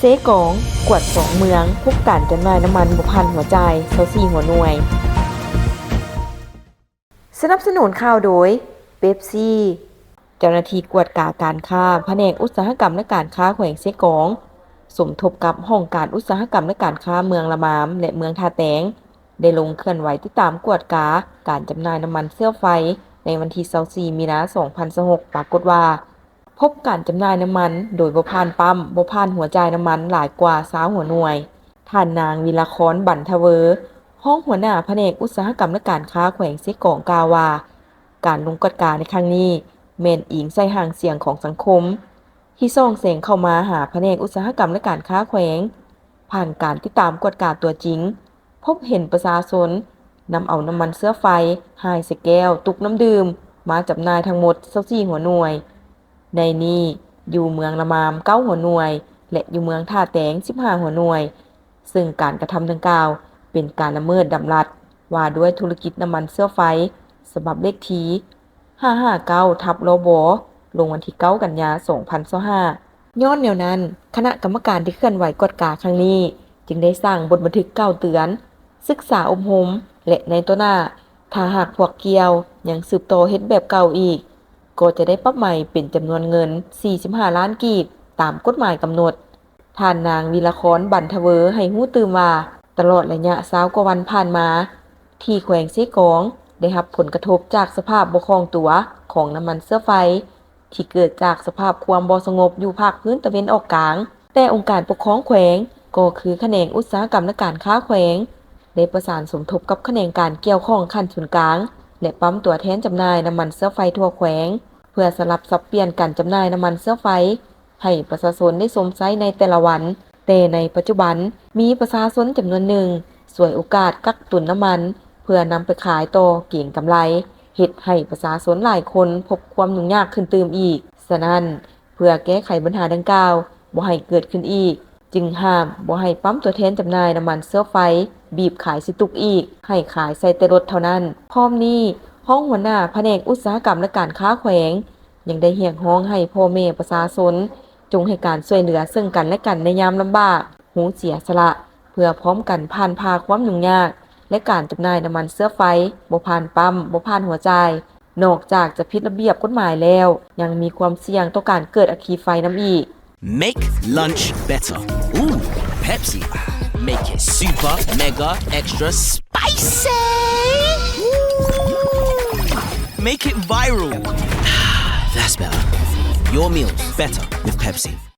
ເຊກອງ ກວດສອງເມືອງ ພົບການຈຳໜ່າຍນ້ຳມັນບໍ່ຜ່ານຫົວຈ່າຍ ຊາວສີ່ຫົວໜ່ວຍ. ສະໜັບສະໜູນຂ່າວໂດຍ ເປັບຊີ ເຈົ້າໜ້າທີ່ກວດກາການຄ້າ ພະແນກອຸດສາຫະກຳ ແລະ ການຄ້າແຂວງເຊກອງ ສົມທົບກັບຫ້ອງການອຸດສາຫະກຳ ແລະ ການຄ້າເມືອງລະມາມ ແລະ ເມືອງທ່າແຕງ ໄດ້ລົງເຄື່ອນໄຫວຕິດຕາມກວດກາການຈຳໜ່າຍນ້ຳມັນເຊື້ອໄຟ ໃນວັນທີຊາວສີ່ ມີນາ ສອງພັນຊາວຫົກ ປາກົດວ່າ ພົບການຈຳໜ່າຍນ້ຳມັນໂດຍບໍ່ຜ່ານປ້ຳ, ບໍ່ຜ່ານຫົວຈ່າຍນ້ຳມັນຫຼາຍກວ່າຊາວຫົວໜ່ວຍ. ທ່ານນາງ ວິລາຄອນ ບັນທະເວີ ຮອງຫົວໜ້າພະແນກອຸດສາຫະກຳ ແລະ ການຄ້າແຂວງເຊກອງ ກ່າວວ່າ ການລົງກວດກາໃນຄັ້ງນີ້ແມ່ນອີງໃສ່ຫາງສຽງຂອງສັງຄົມ ທີ່ສ່ອງແສງເຂົ້າມາຫາພະແນກອຸດສາຫະກຳ ແລະ ການຄ້າແຂວງ. ຜ່ານການຕິດຕາມກວດກາຕົວຈິງ, ພົບເຫັນປະຊາຊົນນຳເອົານ້ຳມັນເຊື້ອໄຟ, ຮ້າຍໃສ່ແກ້ວ, ຕຸກນ້ຳດື່ມ ມາຈຳໜ່າຍທັງໝົດ ຊາວສີ່ຫົວໜ່ວຍ. ໃນນີ້ຢູ່ເມືອງລະມາມ ເກົ້າຫົວໜ່ວຍ ແລະ ຢູ່ເມືອງທ່າແຕງ ສິບຫ້າຫົວໜ່ວຍ, ເຊິ່ງການກະທຳດັ່ງກ່າວເປັນການລະເມີດດຳລັດວ່າດ້ວຍທຸລະກິດນ້ຳມັນເຊື້ອໄຟ ສະບັບເລກທີ ຫ້າຫ້າເກົ້າ ທັບ ລບ ລົງວັນທີເກົ້າ ກັນຍາ ສອງພັນຊາວຫ້າ. ຍ້ອນແນວນັ້ນ, ຄະນະກຳມະການທີ່ເຄື່ອນໄຫວກວດກາຄັ້ງນີ້ ຈຶ່ງໄດ້ສ້າງບົດບັນທຶກກ່າວເຕືອນ, ສຶກສາອົບຮົມ ແລະ ໃນຕໍ່ໜ້າ, ຖ້າຫາກພວກກ່ຽວຍັງສືບຕໍ່ເຮັດແບບເກົ່າອີກ, ກໍຈະໄດ້ປັບໃໝເປັນຈຳນວນເງິນ ສີ່ສິບຫ້າລ້ານກີບ ຕາມກົດໝາຍກຳນົດ. ທ່ານນາງ ວິລາຄອນ ບັນທະເວີ ໃຫ້ຮູ້ຕື່ມວ່າ, ຕະຫຼອດໄລຍະຊາວກວ່າວັນຜ່ານມາ, ທີ່ແຂວງເຊກອງໄດ້ຮັບຜົນກະທົບຈາກສະພາບບໍ່ຄ່ອງຕົວຂອງນ້ຳມັນເຊື້ອໄຟ ທີ່ເກີດຈາກສະພາບຄວາມບໍ່ສະຫງົບຢູ່ພາກພື້ນຕາເວັນອອກກາງ, ແຕ່ອົງການປົກຄອງແຂວງ ກໍຄືຂະແໜງອຸດສາຫະກຳ ແລະ ການຄ້າແຂວງ ໄດ້ປະສານສົມທົບກັບຂະແໜງການກ່ຽວຂ້ອງຂັ້ນສູນກາງ ແລະ ປ້ຳຕົວແທນຈຳໜ່າຍນ້ຳມັນເຊື້ອໄຟທົ່ວແຂວງ ເພື່ອສະຫຼັບສັບປ່ຽນການຈຳໜ່າຍນ້ຳມັນເຊື້ອໄຟ ໃຫ້ປະຊາຊົນໄດ້ຊົມໃຊ້ໃນແຕ່ລະວັນ, ແຕ່ໃນປັດຈຸບັນມີປະຊາຊົນຈຳນວນໜຶ່ງສວຍໂອກາດກັກຕຸນນ້ຳມັນເພື່ອນຳໄປຂາຍຕໍ່ເກັງກຳໄລ, ເຮັດໃຫ້ປະຊາຊົນຫຼາຍຄົນພົບຄວາມຫຍຸ້ງຍາກຂຶ້ນຕື່ມອີກ. ສະນັ້ນ, ເພື່ອແກ້ໄຂບັນຫາດັ່ງກ່າວບໍ່ໃຫ້ເກີດຂຶ້ນອີກ, ຈຶ່ງຫ້າມບໍ່ໃຫ້ປ້ຳຕົວແທນຈຳໜ່າຍນ້ຳມັນເຊື້ອໄຟ ບີບຂາຍໃສ່ຕຸກອີກ, ໃຫ້ຂາຍໃສ່ແຕ່ລົດເທົ່ານັ້ນ. ພ້ອມນີ້, ຮອງຫົວໜ້າພະແນກອຸດສາຫະກຳ ແລະ ການຄ້າແຂວງ ຍັງໄດ້ຮຽກຮ້ອງໃຫ້ພໍ່ແມ່ປະຊາຊົນ ຈົ່ງໃຫ້ການຊ່ວຍເຫຼືອເຊິ່ງກັນ ແລະ ກັນໃນຍາມລຳບາກ, ຮູ້ເສຍສະຫຼະ ເພື່ອພ້ອມກັນຜ່ານຜ່າຄວາມຫຍຸ້ງຍາກ ແລະ ການຈຳໜ່າຍນ້ຳມັນເຊື້ອໄຟບໍ່ຜ່ານປ້ຳ, ບໍ່ຜ່ານຫົວຈ່າຍ. ນອກຈາກຈະຜິດລະບຽບກົດໝາຍແລ້ວ, ຍັງມີຄວາມສ່ຽງຕໍ່ການເກີດອັກຄີໄຟນຳອີກ. Make lunch better. Ooh, Pepsi. Make it super, mega, extra spicy. Ooh. Make it viral. That's better. Your meals better with Pepsi.